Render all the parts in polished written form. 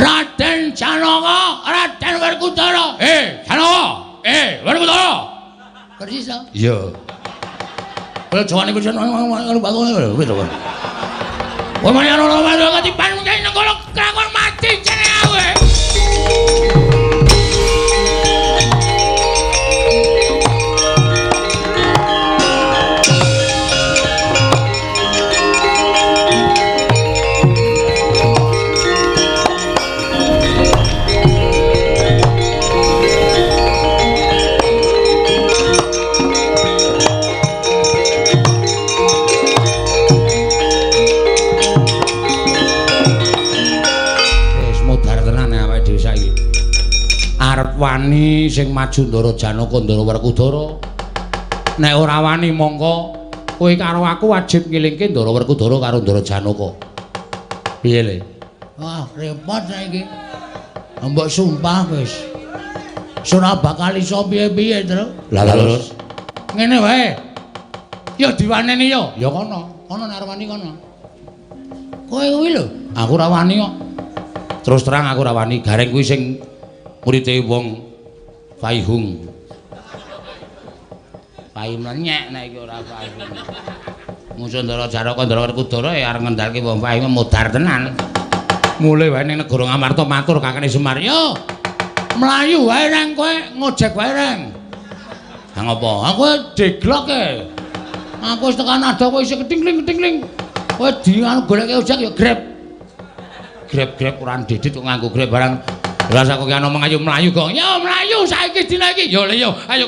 Raden Janaka, Raden Werkudara. Janaka. Werkudara. Persis to? Iya. Kaya jawane pisan karo bakone wis to. Kowe mari ana ana ketipan mungkin nenggala krakon mati jenenge aku. Wani sing maju Ndara Janaka Ndara Werkudara. Nek ora wani mongko kowe karo aku wajib ngilingke Ndara Werkudara karo Ndara Janaka. Piye le? Wah, repot saiki. Mbok sumpah wis. Ora bakal iso piye-piye, Tru. Lah terus ngene wae. Ya diwaneni ya. Ya kono, kono nek arep wani kono. Kowe kuwi lho, aku ora wani kok. Terus terang aku ora wani, gareng kuwi sing murite wong Faihung. Pai mlenyek nek iki ora Faihung. Musuh Ndara Janaka Ndara Werkudara ya arep ngendhalke wong Faihung modar tenan. Mulih wae ning negara Ngamarta matur kakane Semar, "Yo, mlayu wae reng kowe, ngojek wae reng." Ha ngopo? Aku deglok e. Aku wis tekan adoh kowe isih ketingling-ketingling. Kowe di anu goleke ojek ya Grab. Grab-grab ora ndedit kok nganggo Grab barang. Lah aku ki ana omong ayo mlayu kok. Ya mlayu saiki dina iki. Yo le yo, ayo.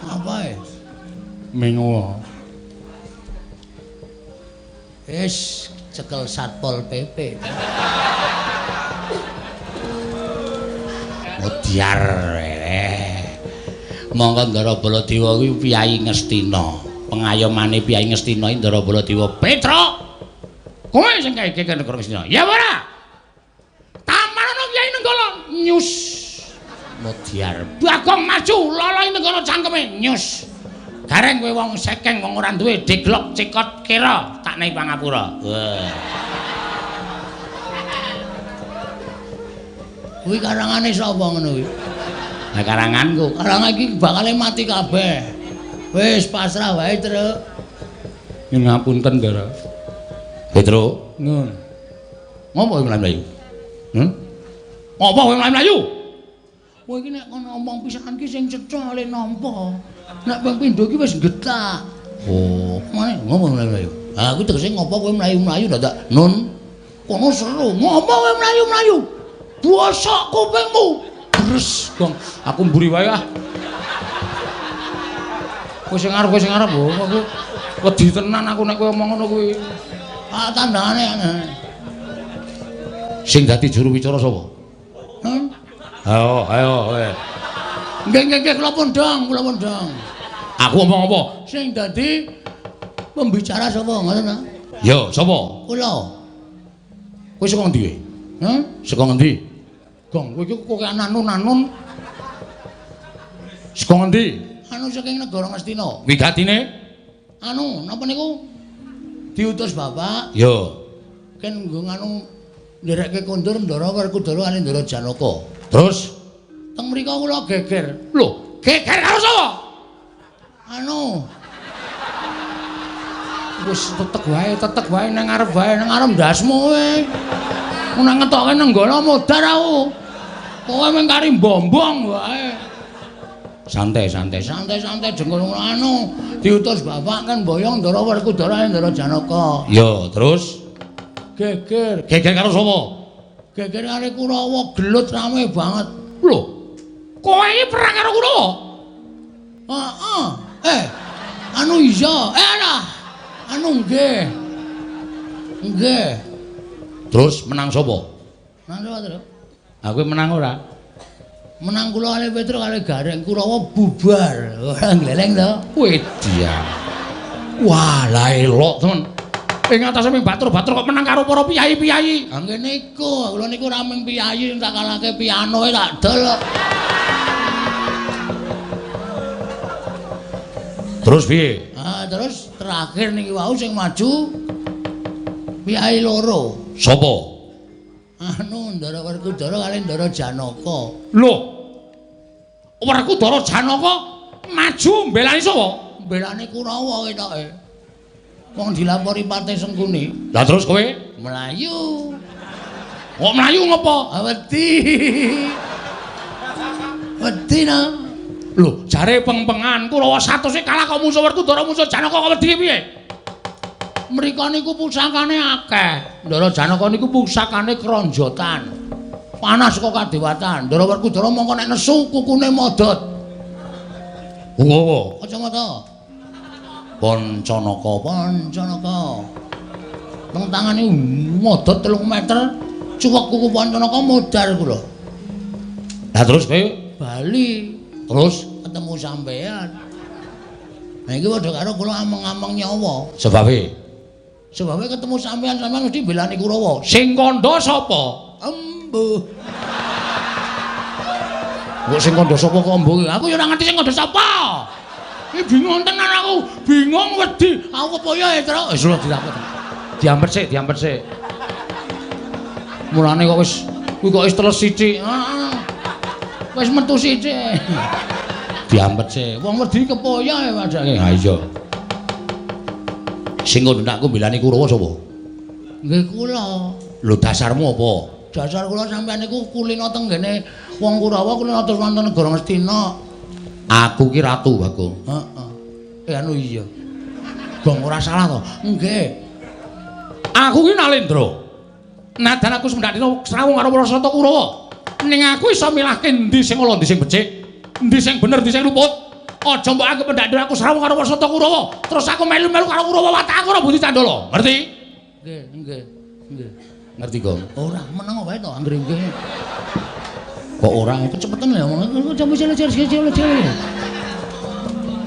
Apa e? Mengo. Wis cekel Satpol PP. Modiar. Monggo Ndara Baladewa kuwi piyayi Ngastina. Pengayomane piyayi Ngastina iki Ndara Baladewa. Petruk. Kowe sing kae iki negara Ngastina. Ya ora? Tamarana Kyai Nenggala nyus. Modiar. Bagong maju loloi Nenggala cangkeme nyus. Gareng kowe wong sekeng wong ora duwe deglok cekot kira tak nei pangapura. Wah. Kuwi karangane sapa ngono kuwi? Lah karanganku, karangan iki bakale mati kabeh. Wis pasrah wae, Truk. Nyuwun ngapunten, Ndara. Petruk, nun. Ngopo kowe mlayu-mlayu? Ngopo kowe mlayu-mlayu? Kowe iki nek kono omong pisan ki sing cetha le nampa. Nek ping pindho iki wis getak. Oh, mane ngopo mlayu-mlayu? Ha kuwi tegese ngopo kowe mlayu-mlayu dadak nun. Kono seru, ngopo kowe mlayu-mlayu? Bosok kupingmu. Terus gong, aku mburi wae ah. Kowe sing arep, kowe sing arep. Oh, aku wedi tenan aku nek kowe omong ngono kuwi. Ah tandane. Sing dadi juru wicara sapa? Hah? Ayo, ayo kowe. Nggih, nggih, nggih, kula pundhang, kula pundhang. Aku omong apa? Sing dadi pembicara sapa ngoten ta? Ya, sapa? Kula. Kowe saka ngendi kowe? Hah? Saka ngendi? Gong, kowe iki kok anun-anun. Saka ngendi? Anu saking negara Ngastina. Wigatine? Anu, napa niku? Diutus bapak. Ya. Ken nggo nganu nderekke kondur Ndara Werkudara kali Ndara Janaka. Terus teng mriko kula geger. Lho, geger karo sapa? Anu. Wis tetek wae nang ngarep wae, nang ngarep ndasmu kowe. Nek ngetokke Nenggala modar aku. Kowe mung kari mbombong wae. Santai, santai, santai, santai jengkol anu diutus bapak kan boyong Ndara Werkudara Ndara Janaka. Ya, terus geger. Geger karo sapa? Geger karo Kurawa, gelut rame banget. Lho, kowe iki perang karo Kurawa? Heeh. Anu iya. Alah. Anu nggih. Nggih. Terus menang sapa? Menang sapa, Truk? Aku menang ora? Menang kula kali Petruk kali Gareng Kurawa bubar. Ora gleleng to. Wedia. Wah, lah elok temen. Ing atase ming batur-batur kok menang karo para piyayi-piyayi. Ha nggih niku, kula niku ora ming piyayi tak kalahke piano tak dol. Terus piye? Ah, terus terakhir niki wau sing maju piyai loro. Sapa? Anu Ndara Werkudara kali Ndara Janaka. Lho. Werkudara Janaka maju mbelani sapa? Mbelani Kurawa ketoke. Wong dilapori Patih Sengkuni. Lah terus kowe mlayu. Kok mlayu ngopo? Ah, wedi. Wedi no. Lho, jare peng-pengan Kurawa 100 kalah kok musuh Werkudara musuh Janaka kok wedi piye? Mriko niku pusakane akeh. Ndara Janaka niku pusakane kronjotan. Panas kok kadewatan. Ndara Werkudara mongko nek nesu kukune modot. Ngowo. Kacamata. Pancanaka, Pancanaka. Teng tangane modot 3 meter, cuwek kuku Pancanaka modar kula. Lah terus kowe bali terus ketemu sampean. Nah iki padha karo kula ameng-ameng nyawa. Sebabe? Sebabe ketemu sampean, sampean mesti mbelani Kurawa. Sing kandha sapa? Embuh. Kok sing kandha sapa kok embuh? Aku ya ora ngerti sing kandha sapa. Iki bingung tenan aku, bingung wedi. Aku kepoyo ya, Truk. Wis lho dilakoni. Diampet sik, diampet sik. Mulane kok wis kuwi kok wis teles sithik. Heeh. Wis metu sithik. Diampet sik. Wong wedi kepoyo ya padake. Ha iya. Sing kandha aku mbelani Kurawa sapa? Nggih kula. Lho dasarmu apa? Dasar kula sampean niku kulino teng ngene wong Kurawa kulino terus wonten negara Ngastina. Aku ki ratu, Bagong. Heeh. Anu iya. Gong ora salah to? Nggih. Aku ki Nalendra. Nadan aku semendak dina srawung karo para sata Kurawa. Ning aku iso milahke endi sing ala, endi sing becik, endi sing bener, endi sing luput. Aja mbok anggep mendak dina aku srawung karo para sata Kurawa, terus aku melu-melu karo Kurawa watak aku ora budi candala. Ngerti? Nggih, nggih. Nggih. Ngerti, Gong? Ora, meneng wae to anggere nggih. Kok ora kecepetan lho omong.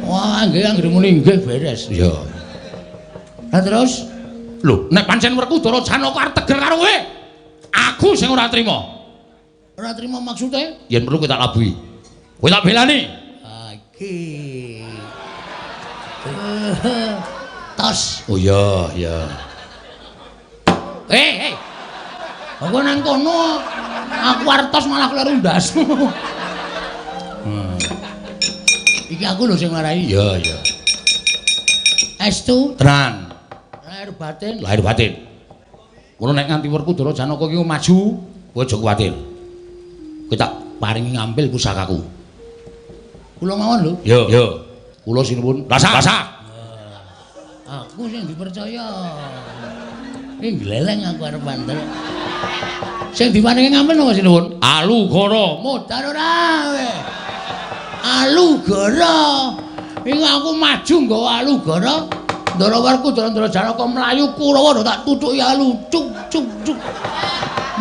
Wah, nggih anggere muni nggih beres. Iya. Lah terus lho, nek pancen Werkudara Janaka arep tegel karo kowe, aku sing ora trima. Ora trima maksude? Yen perlu kowe tak labuhi. Kowe tak belani. Ha iki. Tos. Oh iya, iya. Eh, eh. Aku nang kono aku arep tos malah kleru ndasmu. Iki aku lho sing marai. Iya, iya. Estu tenan. Lahir batin, lahir batin. Ngono nek nganti Werkudara Janaka iki maju, kowe aja kuwatir. Kowe tak paringi ngambil pusakaku. Kula mawon lho. Iya, iya. Kula sinuwun. Rasa, rasa. Aku sing dipercaya. Iki gleleng aku arep bandel. Sing diparingi ngambil napa sinuwun? Alugara. Modar ora kowe. Alugara. Iki aku maju nggawa Alugara. Ndara Werkudara Ndara Janaka mlayu Kurawa tak tutuki alu cuk cuk cuk.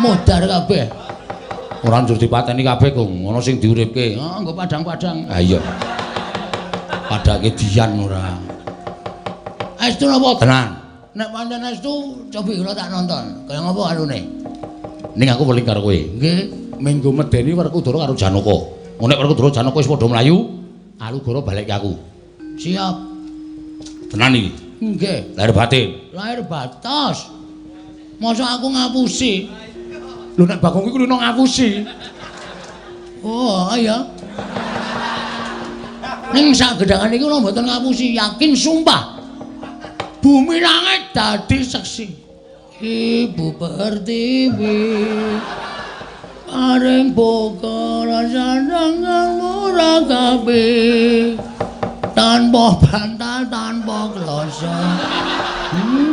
Modar kabeh. Ora njur dipateni kabeh, Gong. Ana sing diuripke. Heeh, nggo padang-padang. Ha iya. Padake dian ora. Estu napa? Tenan. Nek pancen estu cobi kula tak nonton. Kaya ngopo anune? Ning aku weling karo kowe. Nggih, minggu medeni Werkudara karo Janaka. Nek Werkudara Janaka wis padha mlayu, Alugara balik ke aku. Siap. Tenan iki. Nggih. Lahir batin. Lahir batos. Masa aku ngapusi? Lho nek Bagong iku kulino ngapusi. Oh, iya. Ning sak gedhangan iki kula mboten ngapusi, yakin sumpah. Bumi langit dadi seksi. Ibu Pertiwi paring boga rasane ora kabeh tanpa bantal tanpa kloso.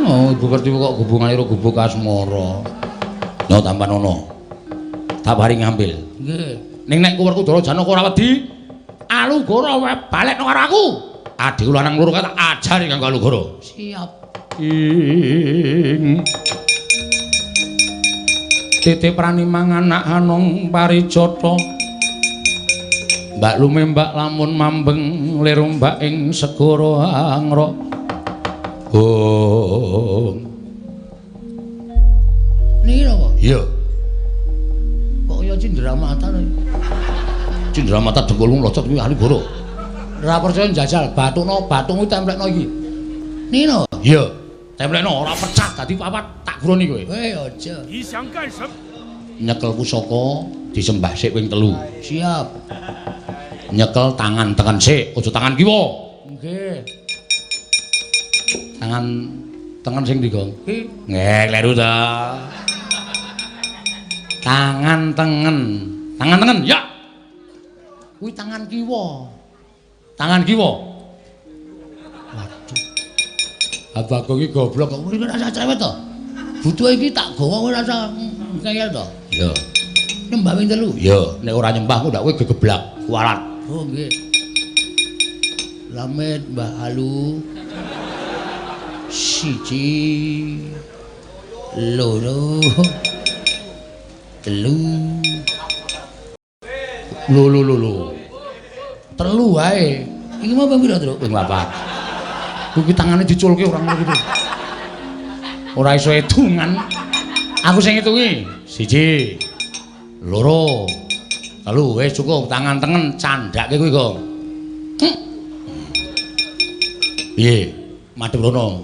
Oh, Ibu Pertiwi kok hubungane karo gubuk asmara. No tampan ono. Tak paring ngambil. Nggih. Ning nek Werkudara Janaka ora wedi, Alugara balekno karo aku. Adhiku lanang loro tak ajari kanggo Alugara. Siap. Ing titip prani mangan anak anong parijata. Mbak lumembak lamun mambeng lir ombak ing segara angrok. Oh. Niki napa? Iya. Kok kaya cindramata lho. Cindramata dengkulmu locot kuwi Alugara. Ora percaya njajal, bathukno, bathukmu templekno iki. Nino. Iya. Templekno ora pecah dadi papat tak guroni kowe. Eh, aja. Nyekel pusaka disembah sik ping 3. Siap. Nyekel tangan tengen sik, aja tangan kiwa. Nggih. Tangan tengen sing ndi, Gong? Ki. Nggih, kleru ta. Tangan tengen. Tangan tengen, ya. Kuwi tangan kiwa. Tangan kiwa. Waduh. Abah Gong iki goblok kok ora rasa cerewet to. Butuhe iki tak gawa kowe rasa ngeyel to. Iya. Nyembah ping 3. Iya, nek ora nyembah ku ndak kowe gegeblak, kualat. Oh nggih. Slamet Mbah Alu. 1 2 3. Lho lho lho lho. 3 wae. Iki mau ping pira, Truk? Ping 4. Kuwi tangane diculke ora ngono kuwi. Ora iso hitungan. Aku sing ngitungi. 1 2 3 wis cukup tangan tengen candhake kuwi, Gong. Piye? Madhep rono.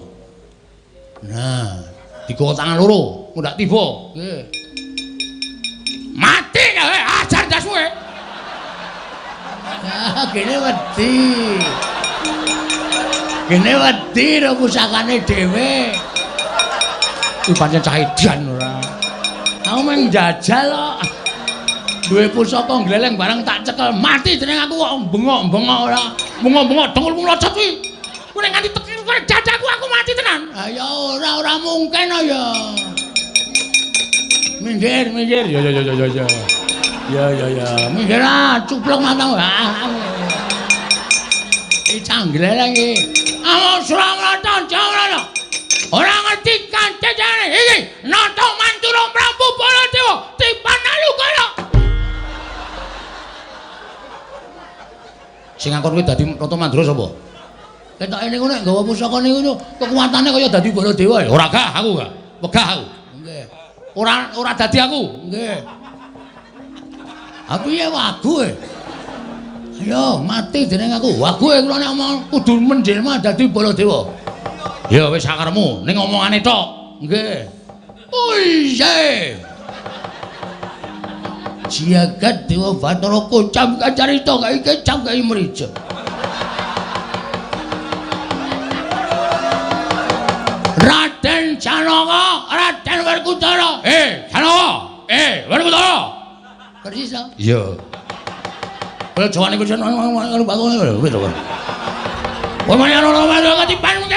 Nah, digawa tangan loro, engko ndak tiba. Nggih. Mati kowe, ajar ndasmu kowe. Ah, gene wedi. Gene wedi ro pusakane dhewe. Kuwi pancen cah edan ora. Aku mung njajal kok. Duwe pusaka gleleng barang tak cekel mati jeneng aku kok bengok-bengok ora. Bengok-bengok dengkulmu mlocot kuwi. Kuwi nek nganti tekan kowe dadaku aku mati tenan. Ah ya ora ora mungkin ya. Minggir, minggir. Ya ya ya ya ya. Ya ya ya. Minggir ah, cuplok matamu. Ah. Iki cah gleleng iki. Amo Suramarta Jawara. Ora ngerti kancane iki. Nata Mantura Prabu Baladewa tipan Alukara. Sing ngangkon kuwi dadi Nata Mandura sapa? Ketoke niku nek nggawa pusaka niku kekuatane kaya dadi Baladewa ya. Ora gah aku gah. Wegah aku. Nggih. Ora ora dadi aku. Nggih. Aku ya wagu e. Ayo mati jeneng aku. Wagu e kula nek omong kudu menjelma dadi Baladewa. Ya wis sakarepmu ning omongane tok. Nggih. Oh iya. Jagat Dewa Bathara kocam kacarita kai kecam kai mrija. Raden Janaka, Raden Werkudara. Eh, Janaka. Eh, Werkudara. Persis to? Iya. Kaya jawane kuwi karo bakune lho, wis to. Kowe manyan ora katipan.